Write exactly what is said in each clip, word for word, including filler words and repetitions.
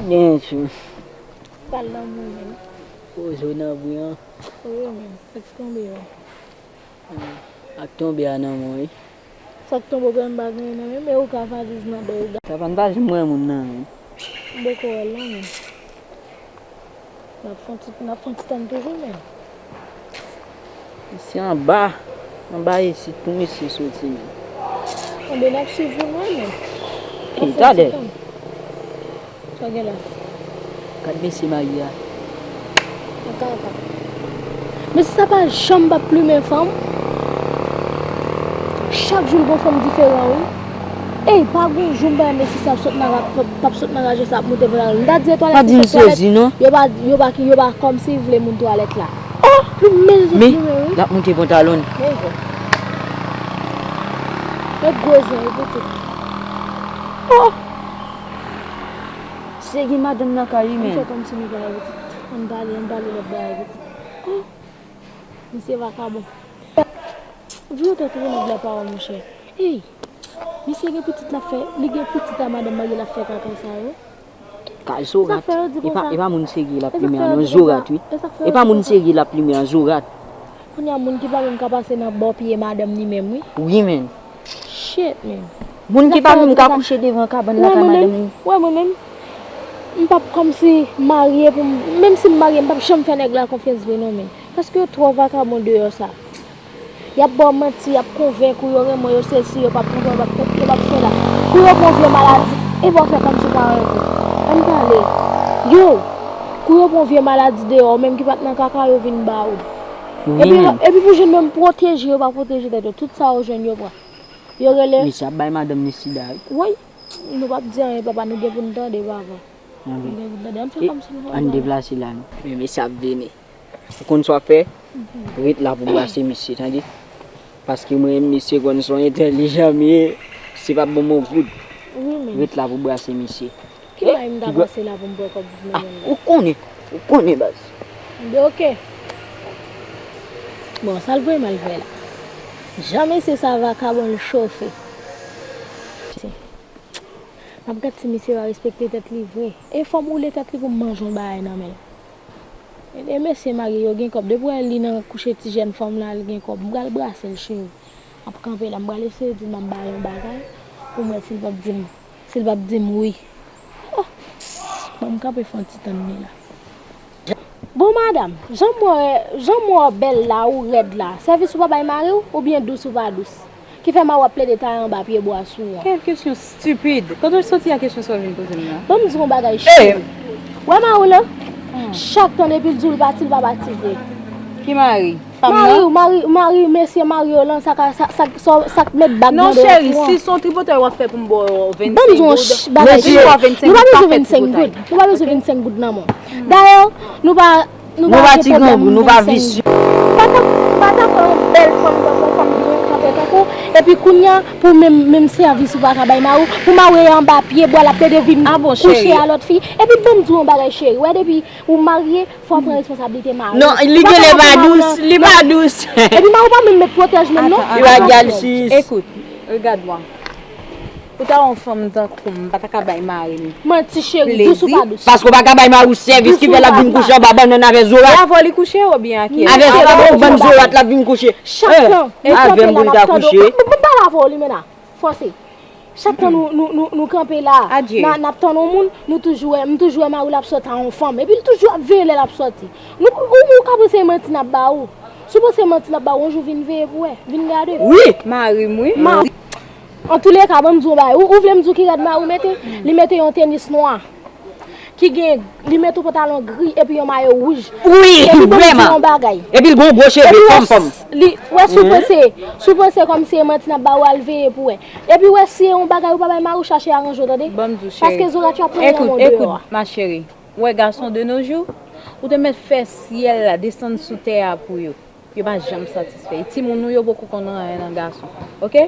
Genyen tchou. Pale lanmou menm. Poze w nan bri an. Wi menm, sa k tonbe yo. Ak tonbe a nan mwen wi. Sa k tonbe w pa gen nan men, men ou ka valiz nan do w. Sa pa n pa janm wè moun nan men. M poko wè l la men. N ap fè yon ti, n ap fè yon ti tann toujou men. Se anba, anba isit pou misye soti men. Anben n ap swiv ou non men. Ey, talè. Sa gen la. Gad mesye marye a. An kaka. Mesye sa pa janm p ap plimen fanm. Chak jou l gon fanm diferan wi. Ey, pa gon jou m pa wè mesye sa ap sot nan ra-, p ap sot nan raje sa ap monte pou l al. M ta di se twalèt li sot twalèt. Yo pa, yo pa, yo pa kòmsi vle moun twalèt la. Oh! Plimen l sot plimen wi. L ap monte pantalon. Men zen. Yon gwo zen wi pitit. Oh! Se gen madanm nan kay li menm. Ann fè kòmsi nou pa wè pitit. Ann pale, ann pale lòt bagay pitit. Oh! Misye vakabon. Vire tèt ou nèg la pa wè monchè. Ey! Misye gen pitit l ap fè, li gen pitit a madanm marye l ap fè kaka sa yo. Kay zorat. E pa, e pa moun serye l ap plimen an non, zorat wi. E pa moun serye l ap plimen an, zorat. Kounye a moun ki pa menm ka pase nan bò pye madanm li menm wi. Wi men. Shit men. Moun ki pa menm ka kouche devan kabann lakay madanm li. Wè mwen menm, m p ap kòmsi marye pou m, menm si m marye m p ap janm fè nèg la konfyans vre non men. Paske yo twò vakabon deyò sa. Y ap ba w manti, y ap konvenk ou yo renmen w, yo sesi, yo p ap konprann, yo p ap, yo p ap fè la. Kou yo pran vye maladi, e ba w fè kòmsi w pa renmen. Ann pale. Yo, kou yo pran vye maladi deyò, ou menm ki pa t nan kaka, yo vin ba ou. Epi, epi pou jwenn menm pwoteje, yo pa pwoteje tèt yo. Tout sa yo jwenn, yo pran. Yo rele. Misye ap bay madanm li sida wi. Woy, nou p ap di anyen, papa, nou gen pou n tande, papa. Nou gen pou n tande, ann fè kòmsi nou pa wè. Ann deplase la non. Men mesye ap vini. Ou konn sa w ap fè? Ret la pou brase misye, tande? Paske mwen menm misye konn se yon entèlijan m ye, misye p ap ban m yon goud. Ret la pou brase misye. Ki may m ta pase la pou m pran kòb nan men l la? Ou konnen, ou konnen baz. Oke. Bon, sa l voye m al fè la? Jan mesye sa vakabon l chofe. M ap gad si misye va respekte tèt li vre. E fò m woule tèt li pou m manje yon bagay nan men l. E mesye marye yo gen kòb. Depi w wè li nan kouche ti jèn fanm la, li gen kòb. M pral brase l, cheri. M ap kanpe la, m pral eseye di l m ap ba l yon bagay pou m wè si l p ap di m, si l p ap di m wi. Oh! Ban m kanpe fè yon ti tann li la. Bon, madanm, jan m wè, jan m wè w bèl la, ou rèd la, sèvis ou pa bay mari w, oubyen dous ou pa dous? Ki fè mari w ap plede taye anba pye bwa sou ou an? Quelle question stupide! Kote w soti a kesyon sa w vin poze m nan? Ban m di w yon bagay, cheri. W wè mari w lan? Chak tan depi l di w l pati, l pa pati vre. Ki mari? Mari w, mari, mari, mesye mari w lan, sa ka, sa, sa, sa, sa k met bag nan do w tou an. Non, cheri, si se yon tripotay w ap fè pou m ba w vennsenk goud, ban m di w yon bagay, cheri. Nou pa bezwen vennsenk goud. Nou pa bezwen vennsenk goud nan men w. Dayè, nou pa Nou pa ti grangou, nou pa visye. M pa t ap, m pa t ap pran yon bèl fanm tankou w, fanm byen kanpe tankou w, epi kounye a, pou menm, menm sèvis ou pa ka bay mari w, pou mari w anba pye bwa, l ap plede vin kouche a lòt fi. Epi ban m di w yon bagay, cheri, w wè depi ou marye, fò w pran responsablite mari w. Non, li genlè pa dous, li pa dous. Epi mari w pa menm met pwotèj menm non. Li pa dous. Écoute, regarde-moi. Ou ta wè yon fanm tankou m, m pa ta ka bay mari m plezi. Manti cheri, dous ou pa dous? Paske w pa ka bay mari w sèvis ki fè l ap vin kouche anba bannann avè zorat. E avè w li kouche oubyen ak kiyès? Avè zorat, yon bann zorat l ap vin kouche. Chak tan nou kanpe la n ap tande w. Ban m pale avè w Limena, fòse. Chak tan nou, nou, nou, nou kanpe la, n a, n ap tann yon moun, nou toujou wè, m toujou wè mari w l ap sòti a yon fanm. Epi l toujou ap veye lè l ap sòti. Nou, ou, ou ka panse e manti n ap ba ou. Si w panse e manti n ap ba ou, yon jou vin veye pou wè, vin gade. Wi, mari m wi. Mari. Antouleka, ban m di w yon bagay. Ou, ou vle m di w ki rad mari w mete? Li mete yon tenis nwa. Ki gen, li mete yon pantalon gri epi yon mayo wouj. Wi, vrèman. Epi ban m di w yon bagay. Epi l gen yon gwo cheve, pòm, pòm. Li, wè, si w panse, si w panse kòmsi e manti n ap ba ou, al veye pou wè. Epi wè, si e yon bagay ou pa bay mari w, chache aranje w, tande? Ban m di w, cheri. Paske zorat yo ap pran yon deyò a. Ekout, ekout, ma chérie. Ou wè gason de nos jours, ou te mèt fè syèl la desann sou tè a pou yo. Yo pa janm satisfè. E timoun nou yo poko konn anyen nan gason. Oke?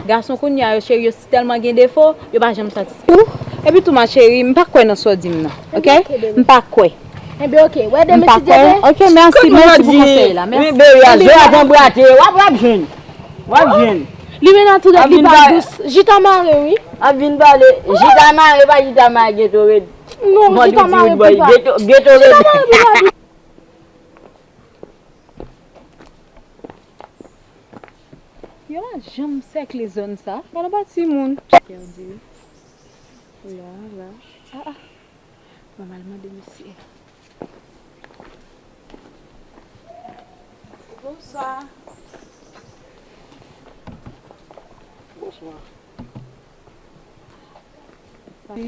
Gason kounye a yo cheri, yo si tèlman gen defo, yo pa janm satisfè. Ou, epi tou ma chérie, m pa kwè nan sa w di m nan. Oke? M pa kwè. Enben oke. Wè demen si Dye vle. Oke, mèsi, mèsi pou konsèy la. Mèsi. Bebe a, zorat anbrate, w ap, w ap jwenn. W ap jwenn. Limena tou rèd, li pa dous. Jita mare wi. W ap vin pale. Jita mare, pa jita mare, gen to rèd. Non, Mwen chita di mare ti boy, pou sa. Geto, geto Chita rele. Mare pou sa. Yo pa janm sèkle zòn sa. Gade pa timoun. Pèdi. La, la. Ah, ah. Mwen al mande mesye. Bonswa. Bonswa. Wi.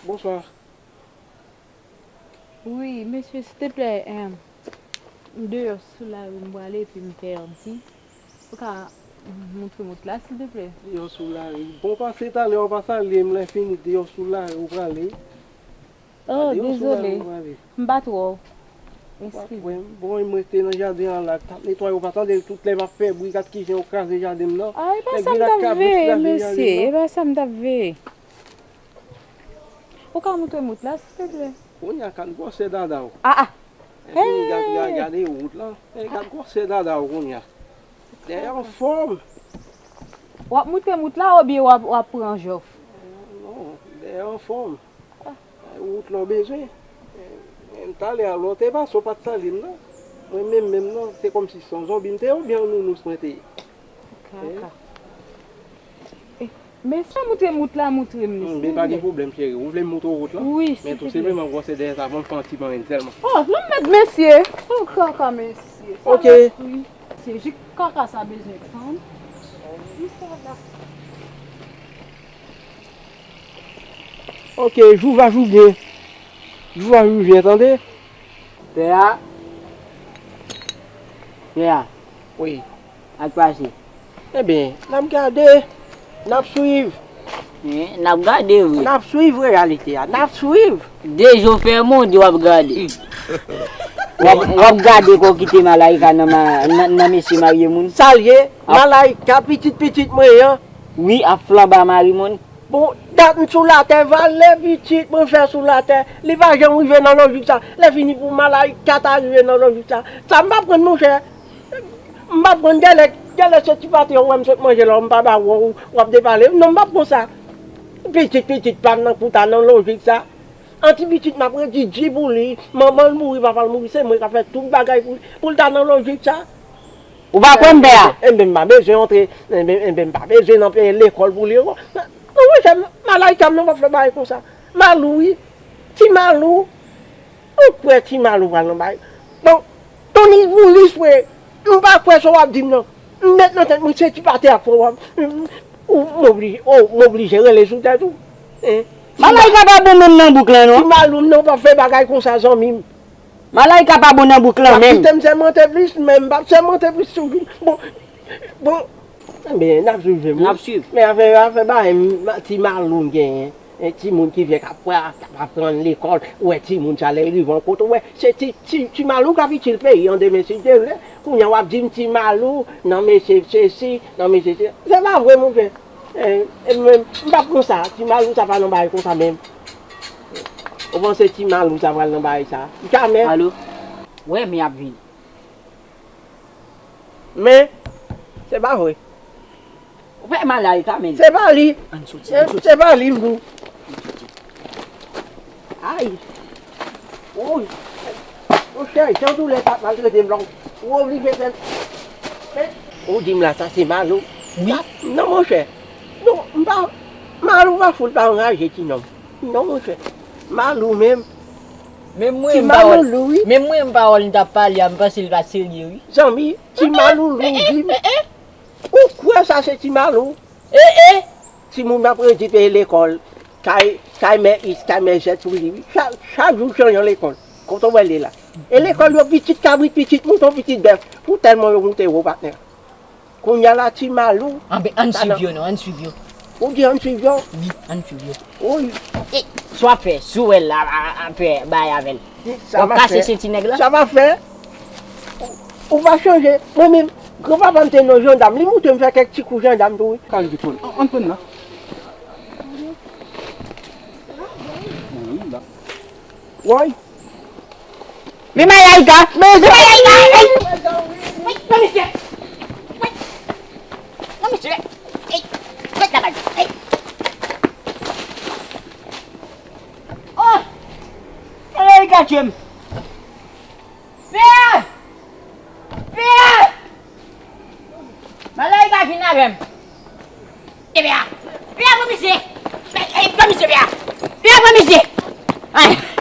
Bonswa. Wi, mesye, silteplè, em, m deyò sou lari m prale epi m pèdi. Ou ka moutre m wout la, silteplè? Deyò sou lari. Bon, pase talè, w pa salye m, lè fini, deyò sou lari, ou prale. Oh, dezole. M pa t wè w. Eskize m. Bon, m rete nan jaden an la, t ap netwaye, ou pa tande tout lè m ap fè bri, gad kijan yo kraze jaden m nan. Ah, e pa sa m t ap veye, mesye, e pa sa m t ap veye. Ou ka moutre m wout la, silteplè? Kounye a, gad gwosè dada w. Ah, ah. Epi, gad, gad, gade wout lan. E, gad gwosè dada w kounye a. Dèyè anfòm. W ap moutre m wout la oubyen w ap, w ap pran jòf? Non, dèyè anfòm. Wout lan w bezwen. Men talè a, lè w te pase, w pa t salye m, non. Mwen menm, menm, non, se kòmsi se yon zonbi m te ye oubyen yon nounous mwen te ye. Kaka. Eh, men si w moutre m wout la, moutre m, mesye. Men pa gen pwoblèm, cheri. Ou vle m moutre w wout lan? Wi, silteplè. Men tou senpleman, gwosè dèyè sa, ban m fè yon ti manyen sèlman. Oh, non, mèt mesye. Oh, kaka, mesye. Ok. Salopri. Se jis kaka sa bezwen tann. Wi, sa la. Ok, jou va jou byen. Jou va jou byen, tande? Pè a. Pè a. Wi. Sa k pase? Ebyen, n ap gade, n ap swiv. Wi, n ap gade, wi. N ap swiv reyalite a, n ap swiv. De je w fèmen, w di w ap gade. W ap, w ap gade kò w kite Malayika nan ma-, nan, nan mesye marye moun. Sa l ye, Malayika pitit pitit mwen an. Wi, ap flanbe a mari moun. Bon, dat m sou latè, valè pitit mwen fè sou latè, li pa janm rive nan lojik sa. Lè fini pou Malayika ta rive nan lojik sa. Sa m pa pran, monchè. M pa pran, gèlè, gèlè se ti pate w wè m sot manje la, m pa ba w, w ap depale. Non, m pa pran sa. Pitit, pitit pa m nan pou ta nan lojik sa. An ti pitit m ap redi di pou li, manman l mouri, papa l mouri, se mwen k ap fè tout bagay pou li, pou l ta nan lojik sa. Ou pa kwè m, pè a? Enben, m pa bezwen antre, enben, enben, m pa bezwen nan peye lekòl pou li ankò. Non, monchè, Malayika m nan p ap fè bagay konsa. Malou, wi. Ti Malou. Ou kwè Ti Malou pral nan bagay? Bon, Tony Voulis, wi. M pa kwè sa w ap di m nan. M met nan tèt mwen, se ti pate ak fò w ap, ou, m oblije, oh, m oblije rele sou tèt ou. Hein? Malayika pa bon menm nan bouk lan, non. Ti Malou, m nan p ap fè bagay konsa, zanmi m. Malayika pa bon nan bouk lan menm. W ap kite m sèmante plis, men m p ap sèmante plis sou vin. Bon, bon. Enben, n ap swiv, n ap swiv. Men afè, afè bagay, m, Ti Malou genyen. E timoun ki vle k ap, k ap aprann lekòl, ou wè timoun sa lè l rive yon kote, ou wè, se ti, ti, Ti Malou k ap itil peyi an demen, si Dye vle. Kounye a w ap di m Ti Malou, nan mesye sesi, nan mesye se, se pa vre, monchè. E, e mwen, m p ap pran sa, Ti Malou sa pa nan bagay konsa menm. Ou panse Ti Malou sa pral nan bagay sa? Jamè. Alo? Wè, men y ap vini. Men, se pa vre. Ou pa wè Malayika, men. Se pa li. Ann soti, ann soti. Se pa li, m di w. Ay. Woy. Monchè, jan doulè sa ap maltrete m la, ou oblije fè m. Men, ou di m la, sa se Malou? Wi. Sa, non, monchè. Non, m pa, Malou pa fout pa anraje ti nonm. Non, monchè. Malou menm. Menm mwen, Ti m pa wè, Maloulou, wi. Menm mwen, m pa wè l, m t ap pale a, m panse l pa serye, wi. Zanmi, Ti Maloulou di m. Ou kwè sa se Ti Malou? Eh, eh! Timoun ap redi peye lekòl, kay, kay mè is, kay mè zèt sou li, wi. Chak, chak jou chanje lekòl. Kote w wè l ye la? E lekòl yo pitit kabrit, pitit mouton, pitit bèf. Pou tèlman yo moute wo, patnè. Kounye a la, Ti Malou. Anben, ann swiv yo non, ann swiv yo. Ou di ann swiv yo? Wi, ann swiv yo. Wi. E, sa w ap fè, si w wè l la, a, a, ap fè bagay avè l. W ap kase senti nèg la? Sa m ap fè? Ou, ou pa chanje. Mwen menm, granpapa m te nan jandam, li moute m fè kèk ti kou jandam tou, wi. Kal vit, ann, ann pran la. Wi, la. Woy! Men Malayika! Men Malayika! Ey! Ey, non, mesye! Ey! Non, mesye! Ey! Ret la, bay! Ey! Pè tye m. Pè! Pè! Malè ka vin avè m. E Pè! Pè pran misye! Pè pran misye, Pè! Pè pran misye! Ay!